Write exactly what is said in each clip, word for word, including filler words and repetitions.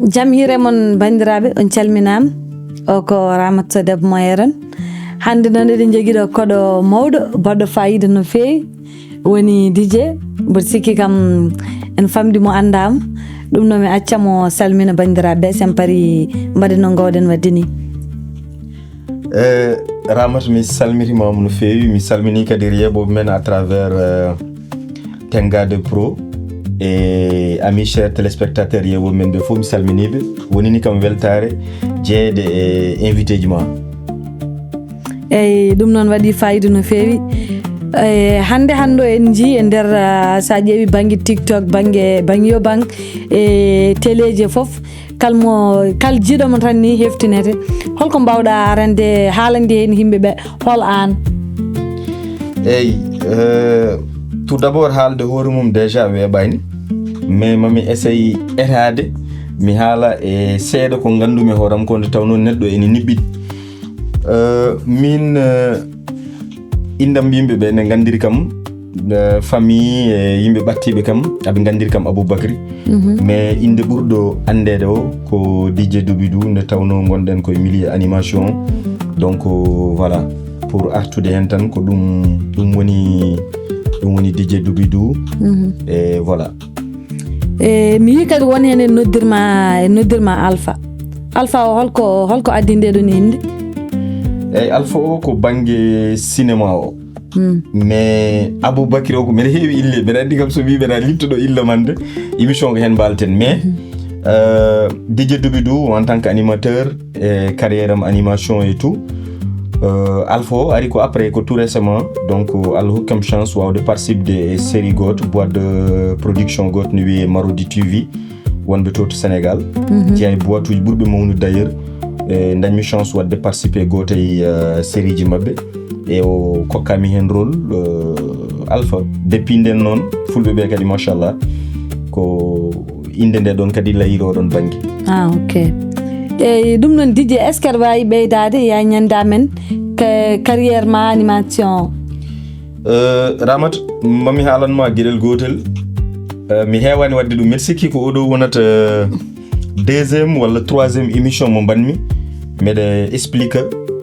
Jam hiire mon, banndiraaɓe, on calminaama. O ko Ramata Sow, debbo mo yeeron. Hannde noon eɗen njogii ɗo koɗo mawɗo, baɗɗo faayiida no feewi, woni D J. Mboɗo sikki kam en famɗi mo, anndaama. Ɗum noon mi acca mo salmina banndiraaɓe, so en parii mbaɗen no ngoowɗen waɗde nii. E Ramata, mi salmitimaama no feewi. Mi salminii kadi yeeɓooɓe men à travers euh, Tenga de Pro. E amis chers téléspectateurs, yeeɓooɓe men ɓe fof mi salminii ɓe. Wonini kam weltaare jeyeede e invité ji ma. Eyi, ɗum noon waɗi faayiida no feewi. E hannde hannde en njii e nder, ah, so a ƴeewi bannge TikTok, bannge, bannge yo bannge e teleeji fof, kal mo, kal jiiɗo mo tan ni heftinete. Holko mbaawɗa arande haalande heen yimɓe ɓe, hol aan? Eyi, euh, tout d'abord, haalde hoore mum déjà weeɓaani, mais mami essaye etaade, mi haala e seeɗa ko nganndumi e hooram ko, nde tawnoo neɗɗo ene niɓɓiɗi. Euh, min euh, inndam yimɓe ɓe ne nganndiri kam, euh, famille e yimɓe ɓattiiɓe kam aɓe nganndiri kam Aboubacry. Mais innde ɓurɗo anndeede o ko D J Doubidou, nde tawnoo ngonɗen koye milieu animation. Donc voilà, pour artude heen tan, ko ɗum, ɗum woni, ɗum woni D J Doubidou. E voilà. E mi yii kadi won heen en noddirma, en noddirma Alpha. Alpha o, holko, holko addi nde ɗon innde? Eyi, Alpha o ko bannge cinéma o. Mais Aboubacry o ko mbeɗa heewi ille, mbeɗa anndi kam so mi mbeɗa limtuɗo ille mande, émission ko heen mbalten. Mais euh, D J Doubidou en tant que animateur, e carrière am animation et tout, euh, Alpha o ari ko après, ko tout récemment. Donc Allah hokkam chance waawde participde e série gooto, boîte de production gooto no wiyee Marodi T V, wonɓe to to Sénégal. Jeyaa e boîte uji ɓurɓe mawnude d'ailleurs. E dañmi chance waɗde participer gooto e euh, série ji maɓɓe. E o kokkami heen rôle, euh, Alpha. Depuis nden noon, fulɓe ɓe kadi, machallah, ko innde nde ɗon kadi layiri oɗon bannge. Ah, ok. Eyi, ɗum noon, D J, est-ce que aɗa waawi ɓeydaade, ya ñannde amen ka-, carrière ma animation? Euh, Ramata, mami haalan ma geɗel gootel. Euh, mi heewaani waɗde ɗum. Mbeɗa sikki ko oɗo wonata euh, deuxième walla troisième émission mo mbaɗmi, mbeɗa explique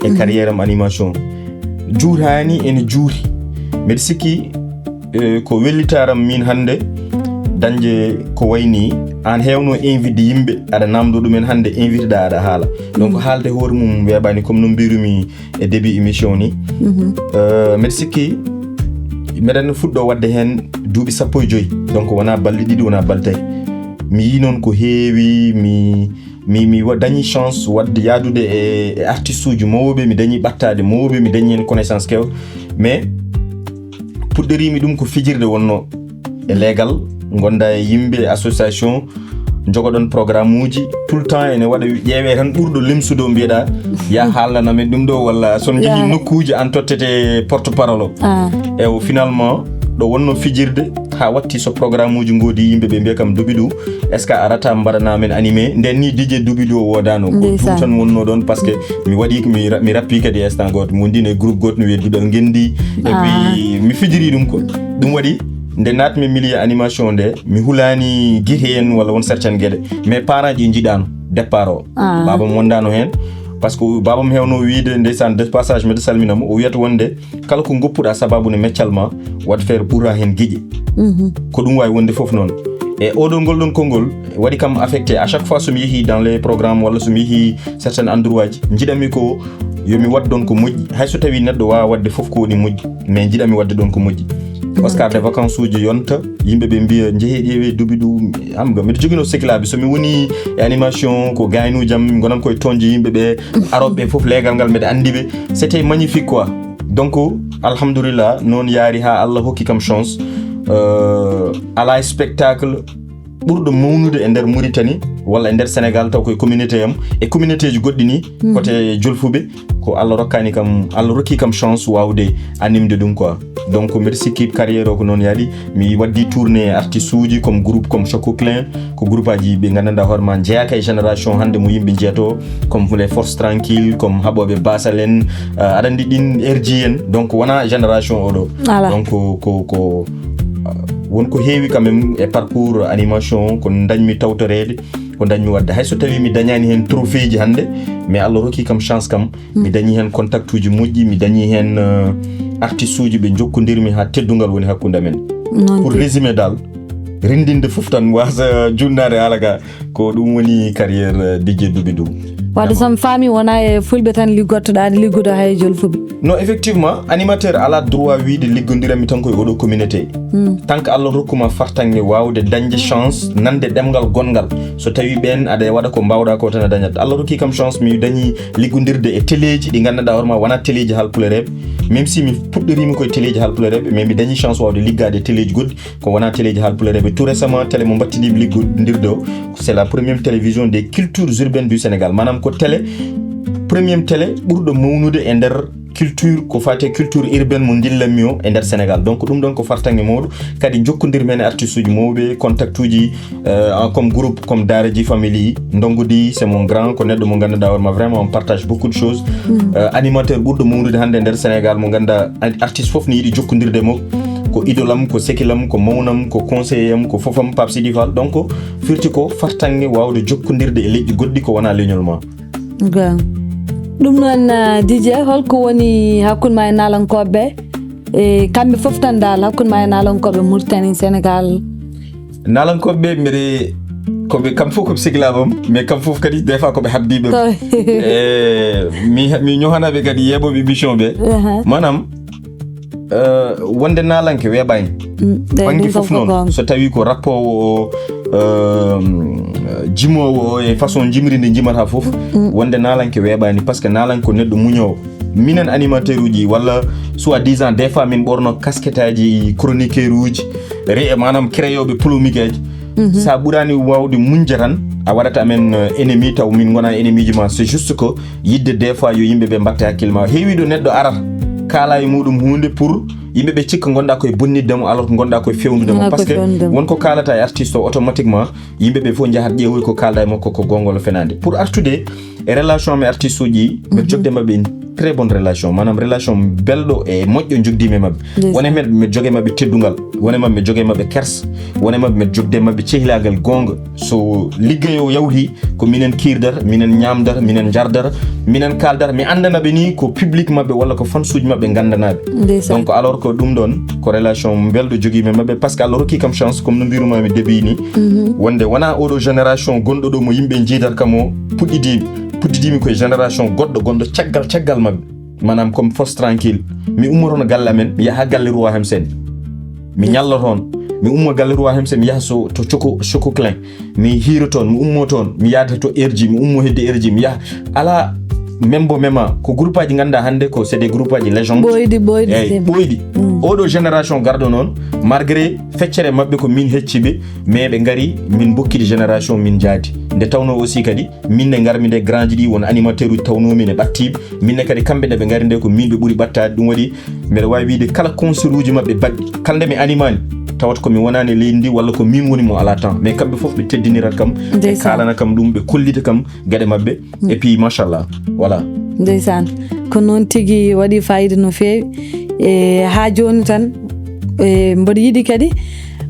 e carrière am animation. Juutaani, ene juuti. Mbeɗa sikki eh, ko wellitaram min hannde dañde ko wayni aan heewno invité yimɓe, aɗa namdo ɗumen, hannde invité ɗa aɗa haala. Donc haalde hoore mum weeɓaani, comme no mbirumi e début émission ni. Euh, mbeɗa sikki meɗen fuɗɗo waɗde heen duuɓi sappo e joyi, donc wona balɗe ɗiɗi, wona balɗe tati. Mi yii noon ko heewi, mi mi mi wa- dañi chance waɗde yaadude e, e artiste uji mawɓe, mi dañi ɓattaade mawɓe, mi dañi heen connaissance kew. Mais puɗɗorimi ɗum ko fijirde wonno e leegal, gonda e yimɓe, association, jogoɗon programme uji, tout le temps ene waɗa wi- ƴeewe tan ɓurɗo limsude o mbiyeɗa ya haalnana men ɗum ɗo, walla son jogii nokkuuji an tottete porte parole o. E o finalement ɗo wonno fijirde, ha watti so programme uji ngoodi yimɓe ɓe mbiya kam Doubidou, est ce que a arata mbaɗana men animé? Nden ni D J Doubidou o woodano, ko ɗum tan wonno ɗon, parce que mi waɗi ko mi ra- mi rappi kadi instant goto, mi wondino e groupe goto no wiye Duɗal Ngendi, et puis mi fijiri ɗum ko ɗum waɗi. Nde natmi milieu animation nde, mi hulani guite en walla won certaine gueɗe, mais parent ji jiɗano départ o. Babam wondano hen, parce que babam hewno wiide, ndeysaan, de passage mbeɗa salminamo, o wiyata wonde kala ko goppuɗa sababu ne meccal ma, wat faire ɓura hen giƴe. Ko ɗum wawi wonde foof noon. E oɗo ngol ɗon konngol waɗi kam affecté, à chaque fois somi yeehi dans les programmes walla somi yeehi certains endroits ji, jiɗanmi ko yomi waɗ ɗon ko moƴƴi, hayso tawi neɗɗo wawa waɗde foof ko woni moƴƴi, mais jiɗanmi waɗde ɗon ko moƴƴi. Oscar de vacances uji yonta, yimɓe ɓe mbiya, "Njehee ƴeewee Doubidou." Am ga mbiɗa jogino seklaaɓe, so mi woni e animation, ko gaynuujam, mi gonan koye toñde yimɓe ɓe, arooɓe ɓe fof, leegal ngal mbeɗa anndi ɓe. C'était magnifique quoi. Donc alhamdulillah, noon yaari ha Allah hokki kam chance. Euh, ala spectacle ɓurɗo mawnude e nder Mauritanie walla e nder Sénégal, taw koye communauté am e communauté ji goɗɗi ni, côté Jolfuɓe, ko Allah rokkani kam, Allah rokki kam chance wawde animde ɗum quoi. Donc mbeɗa sikki carrière o ko noon yaari. Mi waddi tournée e artiste uji comme groupe comme Choco Clan, ko groupe aji ɓe gandanɗa hoore ma jeeyaka e génération hannde mo yimɓe jeeto, comme les Forces Tranquilles, comme Haɓoɓe Basal en, euh, aɗa anndi ɗin R G en. Donc wona génération oɗo. Donc ko, ko, ko, euh, won ko heewi quand même e parcours animation ko dañmi tawtoreede. ko dañmi waɗde. Hay so tawii mi dañaani heen trophée ji hannde, mais Allah rokki kam chance kam, mi dañi heen contact uji moƴƴi, mi dañi heen, euh, artiste uji ɓe njokkondirmi haa teddungal woni hakkunde amen. Noon Pour tigi. Résumé dal, renndinde fof tan, waasa juutnaade haala ka, ko ɗum woni carrière, euh, D J Doobidou. Waɗde so mi faami, wonaa e fulɓe tan liggottoɗaa, aɗa liggodo hay e jolfuɓe. Non, effectivement, animateur alaa droit wiyde liggondiranmi tan ko e oɗo communauté. Tant que Allah rokkuma fartaŋŋe waawde dañde chance nande ɗemngal gonngal, so tawii ɓeen aɗa waɗa ko mbaawɗaa ko tan a dañat. Allah rokki kam chance, mi dañi liggondirde e teleeji ɗi nganndanɗaa hoore ma wonaa teleeji haalpulereeɓe. Même si mi puɗɗoriima ko e teleeji haalpulereeɓe, mais mi dañi chance waawde liggaade e teleeji goɗɗi ko wonaa teleeji haalpulereeɓe. Tout récemment, télé mo mbattindiimi liggondirde o, c'est la première télévision des cultures urbaines du Sénégal. Maanaam ko télé, première télé ɓurɗo mawnude e nder culture, ko faati e culture urbaine mo ndillanmi o e nder Sénégal. Donc ɗum ɗoon ko fartaŋŋe mawɗo. Kadi njokkondirmi heen e artiste uji mawɓe, contact uji, euh, en comme groupe, comme Daara J Family, Ndongo Di, c'est mon grand, ko neɗɗo mo nganndanɗaa hoore ma, vraiment on partage beaucoup de choses. Euh, animateur ɓurɗo mawnude hannde e nder Sénégal mo nganndanɗaa artiste fof ne yiɗi jokkondirde mo, ko idole am, ko sekil am, ko mawnam, ko conseiller am, ko fof am, Pape Sidi Fall. Donc firti ko fartaŋŋe waawde jokkondirde e leƴƴi goɗɗi ko wonaa leñol ma. Ga. Ɗum noon, ah, D J, holko woni hakkunde ma e naalankooɓe ɓe? E kamɓe fof tan dal, hakkunde ma e naalankooɓe Mauritanie, Sénégal? Naalankooɓe ɓe, mbeɗe, ko ɓe, kam fof ko ɓe sekilaaɓe am, mais kam fof kadi des fois ko ɓe habdiiɓe am. Ko- E, mi, mi ñohanaɓe kadi yeeɓoɓe émission ɓe. Aha. Maanaam, euh, wonde naalanke weeɓaani. Mm, ɗe- Bannge ɗum fof kam ko noon, goonga. So tawii ko rappoowo o, euh, jimoowo o e façon jimri ndi jimata fof, wonde naalanke weeɓaani, parce que naalanke ko neɗɗo muñoowo. Minen animateur uji walla soi-disant des fois min ɓorno casquette aji chroniqueur uji, re-, maanaam créeyoɓe polémique aji. Sa ɓuraani waawde muñde tan, a waɗata amen, euh, ennemi, taw min ngonaa ennemi ji ma. C'est juste que yiɗde des fois yo yimɓe ɓe mbatte hakkille ma. Heewi ɗo neɗɗo arata, kaala e muɗum huunde pour yimɓe ɓe cikka ngonɗaa koye bonnitde mo, alors que ngonɗaa koye fewndude mo. Ngonɗaa koye fewndude mo. Parce que won ko kaalata e artiste o, automatiquement yimɓe ɓe fof njahat ƴeewoy ko kaalɗaa e makko ko goonga walla fenaande. Pour artude e relation am e artiste uji ɗi, mbeɗa jokkude maɓɓe une très bonne relation. Maanaam relation belɗo e moƴƴo jokkude mi e maɓɓe. Ndeysaan. Won e maɓɓe mbeɗa jogii e maɓɓe teddungal. Won e maɓɓe mbeɗa jogii e maɓɓe kersa. Won e maɓɓe mbeɗa jokkude e maɓɓe cehilaagal goonga. So liggey o yawti, ko minen kiirdata, minen ñaamdata, minen njardata, minen kaaldata. Mi anndana ɓe ni ko public maɓɓe walla ko fans uji maɓɓe nganndanaa ɓe. Ndeysaan. Donc alors que ɗum ɗoon ko relation belɗo jogii mi e maɓɓe, parce que Allah rokki kam chance, comme no mbiirumaami début ni, wonde wonaa oɗo génération gonɗo ɗo mo yimɓe njiidata kam o puɗɗidiimi. Puɗɗidiimi koye génération goɗɗo gonɗo caggal caggal maɓɓe. Maanaam comme force tranquille. Mi ummoto no galle amen, mi yaha galle Roi Hemsen. Mi ñallo toon. Mi ummo galle Roi Hemsen, mi yaha so to Choco, Choco Klein. Mi hiiro toon, mi ummo toon, mi yaada to R J, mi ummo hedde R J, mi yaha. Alaa membo mema, ko groupe aji ngannduɗaa hannde ko c'est des groupes aji légende. Ɓooyɗi, ɓooyɗi. Eyyi, ɓooyɗi. Oɗo génération garɗo noon, malgré feccere maɓɓe ko min hecci ɓe, mais ɓe ngari min mbokkiti génération min njaadi. Nde tawnoo aussi kadi, min ne ngarmi nde grand ji ɗi won animateur uji tawnoomi ne ɓattiiɓe. Min ne kadi kamɓe nde ɓe ngari nde ko min ɓe ɓuri ɓattaade. Ɗum waɗi mbeɗa waawi wiyde kala concert uji maɓɓe baɗɗi, kala nde mi animaani, tawata ko mi wonaani e leydi ndi walla ko min woni mo alaa temps. Mais kamɓe fof ɓe teddinirat kam, ɓe Ndeysaan. Kaalana kam ɗum, ɓe kollita kam geɗe maɓɓe. Et puis, machallah, voilà. Ndeysaan. Ko noon tigi waɗi fayida no feewi. E haa jooni tan, e mboɗo yiɗi kadi,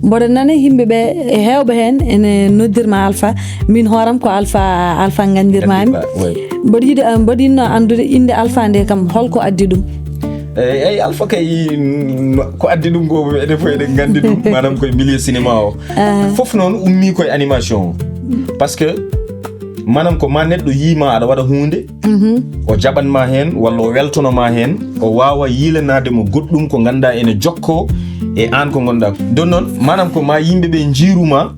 mboɗo nana yimɓe ɓe, e heewɓe heen ene noddirma Alpha. Min hooram ko Alpha, Alpha nganndirmaami. Alpha, oui. Mboɗo yiɗi, mboɗo yiɗno anndude innde Alpha nde kam, holko addi ɗum? Eyyi, eyyi, Alpha kay, mm, ko addi ɗum ko enen fof eɗen nganndi ɗum, maanaam koye milieu cinéma o. Ah. Fof noon ummii koye animation o. Parce que maanaam ko ma neɗɗo yii ma aɗa waɗa huunde, o jaɓan ma heen walla o weltono ma heen, o waawa yiilanaade mo goɗɗum ko ngannduɗaa ene jokkoo e aan ko ngonɗaa. Ɗum noon, maanaam ko ma yimɓe ɓe njiiru ma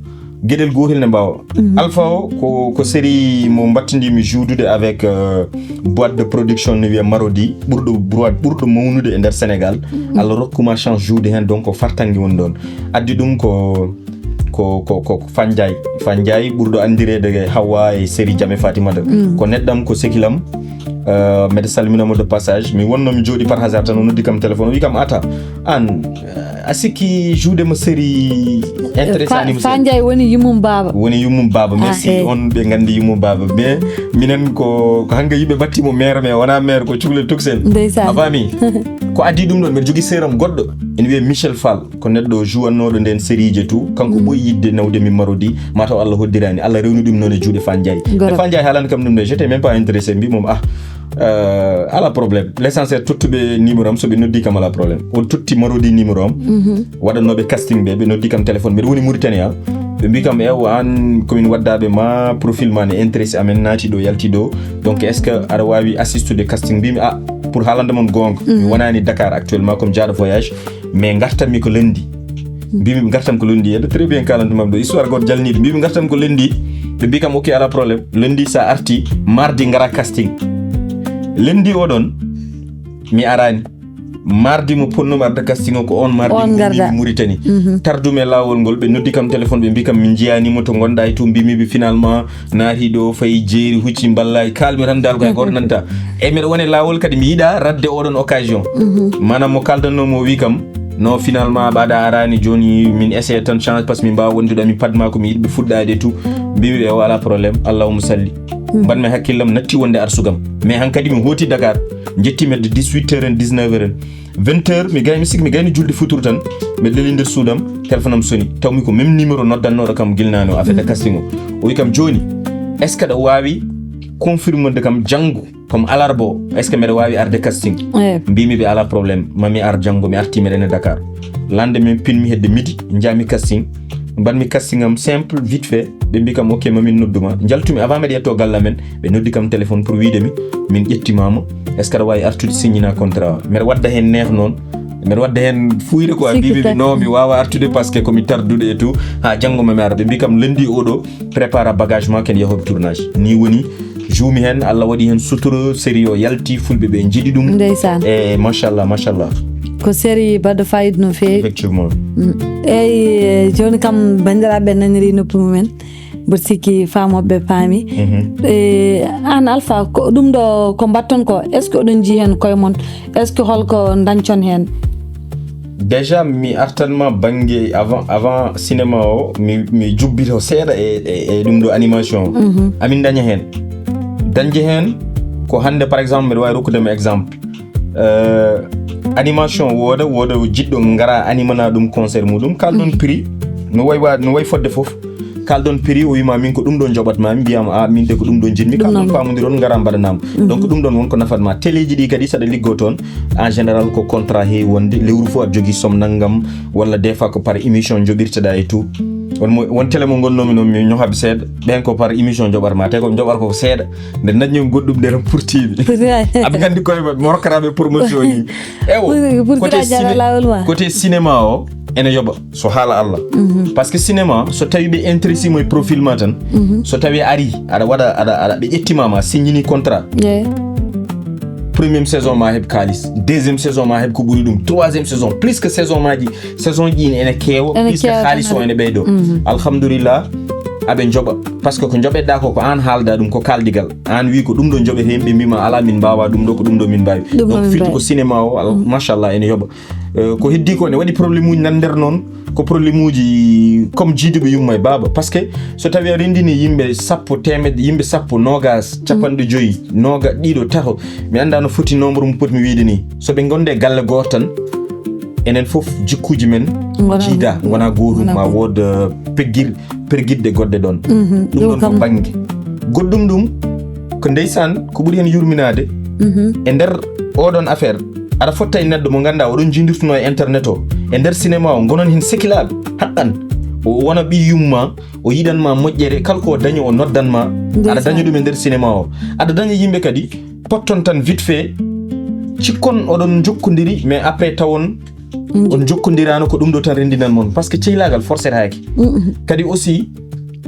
geɗel gootel ne mbaawa. Alpha o ko, ko série mo mbattindiimi juudude avec, euh, boîte de production no wiyee Marodi, ɓurɗo boîte, ɓurɗo mawnude e nder Sénégal. Allah rokkuma chance juude heen, donc ko fartaŋŋe woni ɗoon. Addi ɗum ko, ko, ko, ko Fanjaay. Fanjaay ɓurɗo anndireede e Hawa e série Jam e Fatimata. Ko neɗɗam, ko sekilam. Euh, mbeɗa salmina mo de passage. Mi wonno mi jooɗi par hasard tan o noddi kam téléphone, o wi kam, "Ata, aan, euh, A sikki juuɗe mo série intéressant ni mo série. Fanjay woni yummum baaba. Woni yummum baaba. Ah, Merci. Eh. On ɓe nganndi yummum baaba. Mais minen ko, ko hannga yimɓe batti mo maire, mais wona maire, ko cukalel tokosel. Ndeysaan. A faami? Ko adii ɗum ɗon, mbeɗa jogii sœur am goɗɗo. Ene wiyee Michel Fall. Ko neɗɗo jouwannooɗo ndeen sérieji tout. Kanko ɓooyi yiɗde nawde min Marodi. Mataw Allah hoddiraani. Allah rewni ɗum noon e juuɗe Fanjay. Goro. E Fanjay haalani kam ɗum de, j'étais même pas intéressé. Mbi mom, ah, euh, ala problème. L'essentiel, tottuɓe numéro am, so ɓe noddi kam, ala problème. O totti Marodi numéro am. Waɗannooɓe casting ɓe, ɓe noddi kam téléphone. Mbeɗa woni Mauritanie, ah. Ɓe mbi kam, ewa, an komin waddaɓe ma, profil ma ne intéressé amen, naati ɗo, yalti ɗo. Donc, est-ce que aɗa waawi assistude casting? Mbimi, ah, pour haalande mon goonga, mi wonani Dakar actuellement comme genre de voyage, mais ngartanmi ko lundi. Mbimi ɓe ngartam ko lundi. Eɗe très bien, kalante maɓɓe ɗo histoire goto jalniɗo. Mbiɓe ngartam ko lundi. Ɓe mbi kam, ok, ala problème. Lundi sa arti, mardi ngara casting. Lundi o ɗon, mi arani. Mardi mo ponnomi arde casting o, ko on mardi On mi ngarda. Mauritanie. Tardumi e lawol ngol, ɓe noddi kam téléphone, ɓe mbi kam min jiyani mo to gonɗa e to, mbimi ɓe finalement naati ɗo, fayi jeeri, hucci, mballay, kalmi tan dal ko e goto nanta. E mbeɗa wona e lawol kadi, mi yiɗa radde oɗon occasion. Manam mo kaldanno mo wi kam, no, finalement, ɓaɗa arani, joni min essaye tan change, parce que min mbawa wondude, mi padma ko mi yiɗɓe fuɗɗade tout. Mbimi ɓe, o ala problème, allahumma salli. Mbanmi hakkillam natti wonde arsugam. Mais hankadi mi hooti Dakar, jettimi hedde dix-huit heures en, dix-neuf heures en. Vingt heures, mi gayni, mi sikki mi gayni julde futuru tan, mi leli nder suudam, téléphone am soni. Tawmi ko même numéro noddannoɗo kam gilnano affaire de casting o. O wi kam, joni, est-ce que aɗa wawi confirmande kam janngo, comme alarba o, est-ce que mbeɗa wawi arde casting? Eh. Mbimi ɓe, ala problème, mami ar janngo, mi arti, mbeɗa e Dakar. Lendemain, pinmi hedde midi, jaami casting. Mbanmi casting am simple, vite fait. Ɓe mbi kam, ok, mamin nodduma. Jaltumi avant mbeɗa yetto galle amen, ɓe noddi kam téléphone pour wiide mi, min ƴettimama. Est-ce que aɗa wawi artude signina contrat o? Mbeɗa wadda hen neex noon. Mbeɗa wadda hen fuyde quoi. Sikki Mbiɓe, tan. Non, mi wawa artude parce que komi tarduɗo et tout. Ha janngo mami ara. Ɓe mbi kam, lundi oɗo, prépare bagage ma, ken yahoɓe tournage. Ni woni, juumi hen, Allah waɗi hen sutura, série o yalti, fulɓe ɓe jiiɗi ɗum. Ndeysaan. E machallah, machallah. Ko série baɗɗo fayida no feewi. Effectivement. Eyyi, joni kam bandiraɓe naniri noppi mumen. Mboɗo sikki famoɓe paami. E, an Alpha, ko ɗum ɗo ko mbatton ko, est-ce que oɗon jii hen koye mon? Est-ce que holko dañcon hen? Déjà, mi artanma bangge avant, avant cinéma o, mi, mi jubbito seeɗa e, e, e ɗum ɗo animation. Amin daña hen. Dañde hen ko hande, par exemple, mbeɗa wawi rokkude mo exemple. Euh, animation wooda, wooda jiɗɗo ngara animana ɗum concert muɗum. Kalɗon prix, no way wa-, no way fodde fof. Kalɗon prix, o wima min ko ɗum ɗo joɓatma, mi mbiyama, a, min de ko ɗum ɗo jiɗmi. Kalɗon pamondiron, ngara mbaɗanama. Donc ɗum ɗon won ko nafatma. Téléji ɗi kadi saɗa liggo toon, en général ko contrat heewi wonde, lewru fof aɗa jogui somme nanggam, walla des fois ko par émission joɓirteɗa et tout. Won mo, won télé mo gonnomi noon, mi ñohaɓe seeɗa, ɓen ko par émission joɓatma, te ko joɓata ko seeɗa. Nde dañmi goɗɗum nder portiɓe. Aɓe gandi koye maɓɓe, mo rokkataɓe promotion ni. Ewo, Pour, pour côté sira jara ciné-, lawol ma. Côté cinéma o, ene yoɓa, so haala Allah. Parce que cinéma, so tawi ɓe intéressé mo e profil ma tan, so tawi ari, aɗa waɗa, aɗa, aɗa, ɓe ƴettima ma, signini contrat. Yeah. Première saison ma heɓ kalis, deuxième saison ma heɓ ko ɓuri ɗum, troisième saison, plus que saison maji, saison ji ene keewa, Ene plus que keewa kalis tan o ari. Ene ɓeydo. Alhamdulillah, aɓe joɓa. Parce que ko joɓeɗa ko, ko an haalda ɗum, ko kaldigal. An wi ko ɗum ɗo joɓe hen, ɓe mbima ala, min mbawa ɗum ɗo, ko ɗum ɗo min mbawi. Ɗum ɗo Donc min firti mbawi. Ko cinéma o, al-, machallah, ene yoɓa. Euh, ko heddi ko ene waɗi problème uji nan nder noon, ko problème uji comme jiiduɓe yumma e baaba. Parce que so tawi a rendini yimɓe sappo, temed, yimɓe sappo, nogas, capanɗe joyyi, noga, ɗiɗo, tato, mi anda no foti nombre mo potmi wiide ni. So ɓe gonde galle goto tan, enen fof jikkuji men Wona jiida, ɗum. Wona gotum, Wona ma gotum. Wood, euh, peggir-, pergitɗe goɗɗe ɗon. Mhm. Ɗum Ɗum ɗon ko kam. Bangge. Goɗɗum ɗum, ko ɓuri hen yurminade, e nder oɗon affaire, aɗa fotta e neɗɗo mo ganduɗa oɗon jindirtuno e internet o, e nder cinéma o, gonon hen sekilaɓe, haqqan. O wona ɓi yumma, o yiɗanma moƴƴere, kala ko o dañi o noddanma, aɗa Ndeysaan. Daña ɗum e nder cinéma o. Aɗa daña yimɓe kadi, potton tan vite fait, cikkon oɗon jokkodiri, mais après tawon on jokkodirano, ko ɗum ɗo tan rendinan mon, parce que cehilagal forcetaki. Kadi aussi,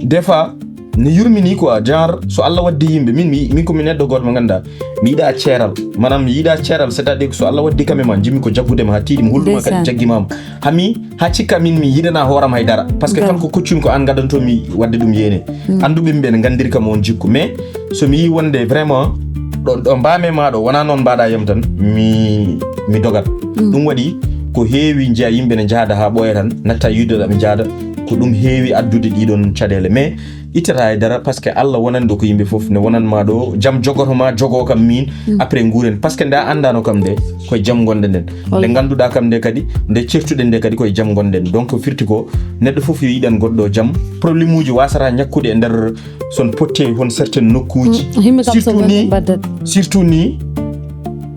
des fois, ne yurmini quoi, genre, so Allah waddi yimɓe, min, mi, min ko mi neɗɗo goto mo ganduɗa, mi yiɗa ceeral, manam mi yiɗa ceeral, c'est-à-dire que so Allah waddi kam e ma, jimmi ko jaggude ma ha tiiɗi, mi holluma kadi. Ndeysaan. Jaggimama, hami, ha cikka min mi yiɗana hooram haydara, parce que kala ko koccumi ko an gadantomi wadde ɗum yene. Anduɓe ɓe ne gandiri kam on jikku, mais so mi yi wonde vraiment ɗo, ɗo mbame ma ɗo, wona noon mbaɗa yam tan, mi, mi dogat. Ɗum waɗi Ko heewi njiya yimɓe ne njahada haa ɓooya tan, natta yidde ɗaɓe njahada. Ko ɗum heewi addude ɗiɗon caɗeele. Mais ittata e dara, parce que Allah wonani ɗo ko yimɓe fof, ne wonan ma ɗo, jam jogoto ma, jogo kam min, après nguren. Parce que nde a anndano kam nde, koye jam ngonɗen ɗen. Nde ngannduɗaa kam nde kadi, nde certuɗen nde kadi, koye jam ngonɗen. Donc firti ko, neɗɗo fof yo yiɗan goɗɗo jam. Problème uji wasata ñakkude e nder son potte hon certaine nokkuuji. Surtout ni, surtout ni,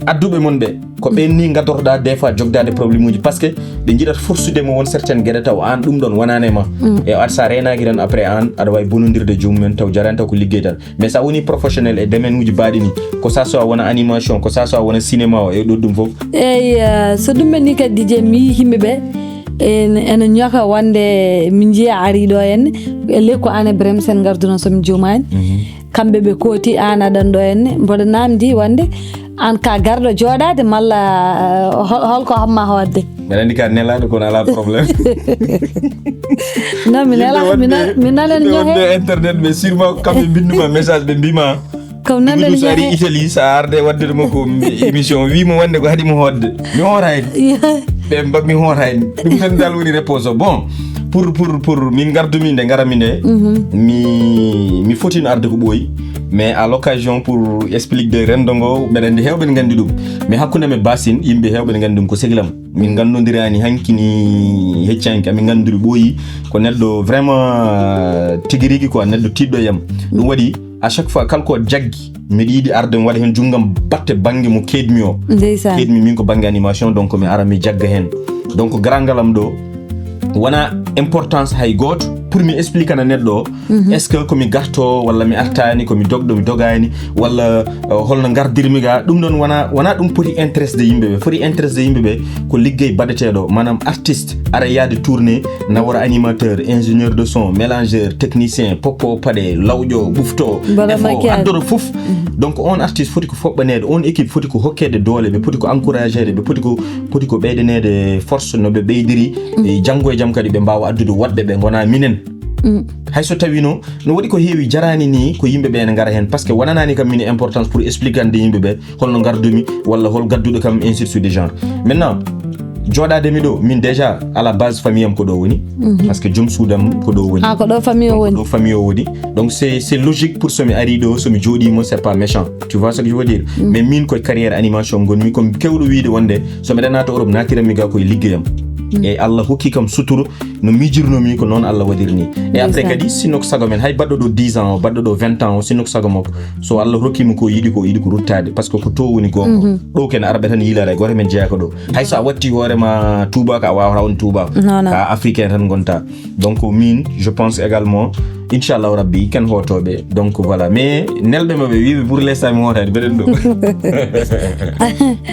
adduɓe mon ɓe, ko ɓen ni gaddotoɗa des fois jogdade problème uji, parce que ɓe jiɗat forsude mo won certaine geɗe taw an ɗum ɗon wonani e ma. E at sa renaki tan, après an aɗa wawi bonondirde joomum en taw jarani taw ko liggey tan. Mais sa woni professionnel e domaine uji baɗi ni, ko ça soit wona animation, ko ça soit wona cinéma o e ɗo ɗum fof. Eyyi, eh, so ɗum ɓenni kadi, DJ, mi yii yimɓe ɓe ene, ene ñoka wonde min njiya ari ɗo henne, e ley ko an e Brem Sen ngarduno, so mi juumani. Kamɓe ɓe kooti, an aɗan ɗo henne, mboɗo namdi wonde an ka garɗo jooɗaade malla, eh, hol-, holko hamma hoodde? Mbeɗa anndi ka nelaɗo kono ala problème. Non, mi nela, mi na-, mi nana ñohe. Wonde internet, mais sûrement kamɓe mbinduma message, ɓe mbima, kam nanɗen so ari Italie, sa arde wadde mo ko émission, wimo wonde ko haɗi mo hoodde. Mi hoorayni. Ɓe mba-, mi hoorayni. Ɗum tan dal woni réponse o. Bon, pour, pour, pour min gardumi nde garami nde, mi, mi fotino arde ko ɓooyi. Mais à l'occasion pour explique de renndo ngo, mbeɗa anndi heewɓe ne nganndi ɗum. Mais hakkunde men Basin, yimɓe heewɓe ne nganndi ɗum ko sehilam. Min nganndodirani hanki ni hecci hanki, amin nganndiri ɓooyi. Ko neɗɗo vraiment, euh, tigi rigi quoi, neɗɗo tiɗɗo e am. Ɗum waɗi, à chaque fois, kala ko jaggi, miɗo yiɗi arde mi waɗa heen junngam batte bannge mo keedmi o. Ndeysaan. Keedmi min ko bannge animation, donc mi ara mi jagga heen. Donc garangal am ɗo, wona importance hay gooto pour mi expliquana neɗɗo o, est-ce que ko mi garto walla mi artani, ko mi dogɗo mi dogani, walla, euh, holno gardirmi ga, ɗum ɗon wona, wona ɗum poti intéressde yimɓe ɓe. Foti intéressde yimɓe ɓe ko liggey baɗeteɗo, maanaam artiste, ara yaade tournée, nawora animateur, ingénieur de son, mélangeur, technicien, poppo paɗe, lawƴo, ɓufto, mbaɗa efo, maquillage. Addoro fof. Donc on artiste foti ko foɓɓaneede, on équipe foti ko hokkeede doole, ɓe poti ko encourageede, ɓe poti ko, poti ko ɓeydaneede force no ɓe ɓeydiri, e janngo e jam kadi ɓe mbaawa addude woɗɓe ɓe ngona minen. Hay so tawino no waɗi ko heewi jarani ni ko yimɓe ɓe ene ngara heen, parce que wonanani kam min importance pour expliquande yimɓe ɓe holno gardumi walla hol gadduɗo kam, ainsi de suite de genre. Maintenant, jooɗaade mi ɗo, min déjà à la base famille am ko ɗo woni, parce que joom suudam ko ɗo woni. Ah, ko ɗo famille o woni. Ko ɗo famille o woni. Donc c'est, c'est logique pour so mi ari ɗo, so mi jooɗimo, c'est pas méchant. Tu vois ce que je veux dire? Mais min koye carrière animation ngonmi, ko kewɗo wiide wonde so mbeɗa naata Europe, naatiranmi ga koye liggeyam. E Allah hokki kam suturu, no miijirnomi ko noon Allah waɗirni. E après kadi, sinno ko sago men, hay baɗɗo ɗo dix ans o, baɗɗo ɗo vingt ans o, sinno ko sago makko, so Allah hokkimo ko yiɗi ko, yiɗi ko ruttaade, parce que ko to woni goonga. Ɗo ken arɓe tan yiilare, gooto men jeeya ko ɗo. Hay so a watti hoore ma tuubako, a wawata on tuubako. Non, non. Ka africain tan gonta. Donc min, je pense également, inchallahu rabbi, ken hootooɓe. Donc voilà, mais nelɓe maɓe wiiɓe pour l'instant mi hootani, mbeɗen ɗo.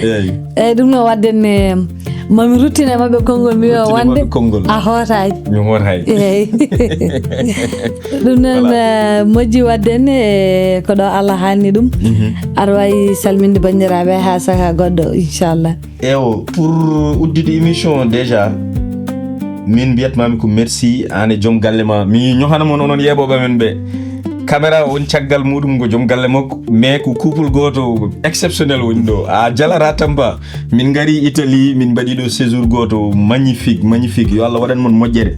Eyyi. Eyyi, ɗum no wadden, eh, mami ruttine maɓɓe konngol, mi wiya wonde konngol. A hootaani. Mi hootaani. Eyyi. Ɗum noon, voilà, eh, moƴƴi wadden, eh, ko ɗo Allah hanni ɗum. Aɗa wawi salminde banndiraaɓe haa saka goɗɗo, inchallah. Ewo, pour uddude émission o déjà, min mbiyatmami ko merci, an e joom galle ma. Mi ñohana mon onon yeeɓoɓe men ɓe. Caméra o woni caggal muɗum ko joom galle makko, mais ko couple goto exceptionnel woni ɗo. A jalata Tamba. Min ngari Italie, min mbaɗi ɗo séjour goto magnifique, magnifique. Yo Allah waɗan mon moƴƴere.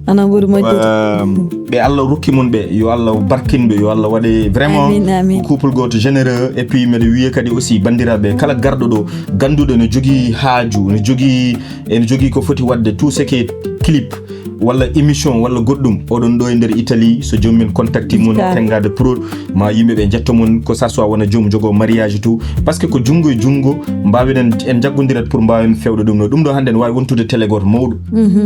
Ana ɓuri moƴƴude. Ehm, ɓe Allah rokki mon ɓe, yo Allah barkin ɓe, yo Allah waɗe vraiment, amin, amin, ko couple goto généreux. Et puis mbeɗa wiya kadi aussi banndiraaɓe, kala garɗo ɗo, ganduɗo ne jogii haaju, ne jogii, ene jogii ko foti waɗde, tout ce qui est clip, walla émission, walla goɗɗum, oɗon ɗo e nder Italie, so joomum en contacti mon, Tengade Prod, ma yimɓe ɓe njetto mon, ko ça soit wona joom jogo mariage tout, parce que ko junngo e junngo, mbaawen en, en jaggodirat pour mbaawen fewde ɗum ɗo. Ɗum ɗo hannde ne waawi wontude télé gooto mawɗo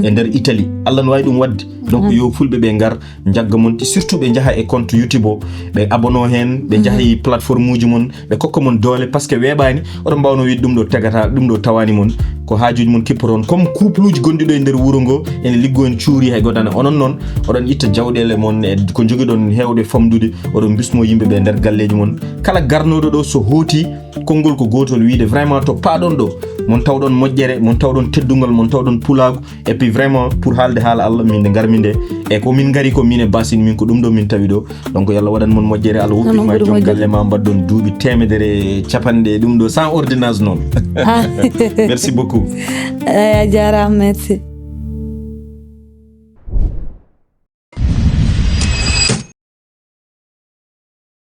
e nder Italie. Allah ne waawi ɗum waɗde. Donc yo fulɓe ɓe ngar, njagga mon, surtout ɓe njaha e compte YouTube o, ɓe abonné heen, ɓe njaha e plateforme uji mon, ɓe kokka mon doole, parce que weeɓaani, oɗon mbaawno wiide ɗum ɗo tagata, ɗum ɗo tawaani mon, ko haajuuji mon kippoton, comme couple uji gonɗi ɗo e nder wuro ngo, ene liggo, en cuuri hay gooto, onon noon, oɗon itta jawɗeele mon, e ko njogiɗon heewde famɗude, oɗon bismo yimɓe ɓe nder galleeji mon. Kala garnooɗo ɗo so hooti, konngol ko gootol, wiide vraiment to paaɗon ɗo, mon tawɗon moƴƴere, mon tawɗon teddungol, mon tawɗon pulaagu, et puis vraiment pour haalde haala Allah, min nde ngarmi nde, E ko min ngari ko min e Basin, min ko ɗum ɗo min tawi ɗo. Donc yo Allah waɗan mon moƴƴere, Allah woppin ma, joom galle ma, mbaɗɗon duuɓi teemedere capanɗe ɗum ɗo sans ordonnance noon. Merci beaucoup. Eyi, a jaaraama, merci.